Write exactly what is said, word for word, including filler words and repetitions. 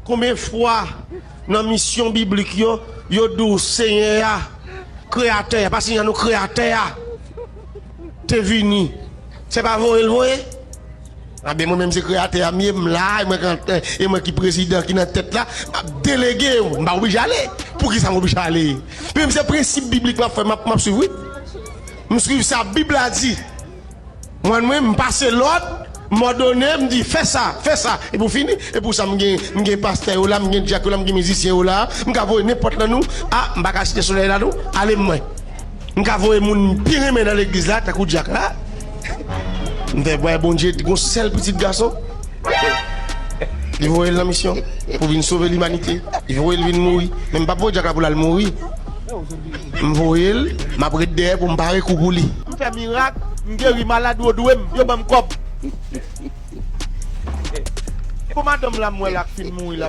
Konbyen fwa nan misyon biblik yo, yo di w Senyè a, Kreyatè a, pa Senyè a non, Kreyatè a te vini? Se pa voye l voye? Anben, mwen menm se Kreyatè a m ye, m la, e mwen, e mwen ki prezidan ki nan tèt la, m ap delege yo, m pa oblije ale. Poukisa m oblije ale? Menm se prensip biblik m ap fè, m ap, m ap swiv, wi. M swiv sa Bib la di. Mwen, mwen, m pase lòd, m òdone, m di, fè sa, fè sa. Epi w fini. E pou sa, m gen, m gen pastè yo la, m gen dyak yo la, m gen mizisyen yo la. M ka voye nenpòt nan nou. A, m pa ka site solèy la, non. Ale mwen. M ka voye moun m pi renmen nan legliz la, tankou dyak la. M fè bwè Bondye, gon sèl pitit gason. Li voye l nan misyon pou vin sove limanite. Li voye l vin mouri. Men m p ap voye dyak la pou l al mouri. M voye l, m ap ret dèyè pou m pare kou pou li. M fè mirak, m geri malad yo dwe m, yo ban m kòb. Pou madanm la m wè la k fin mouri la,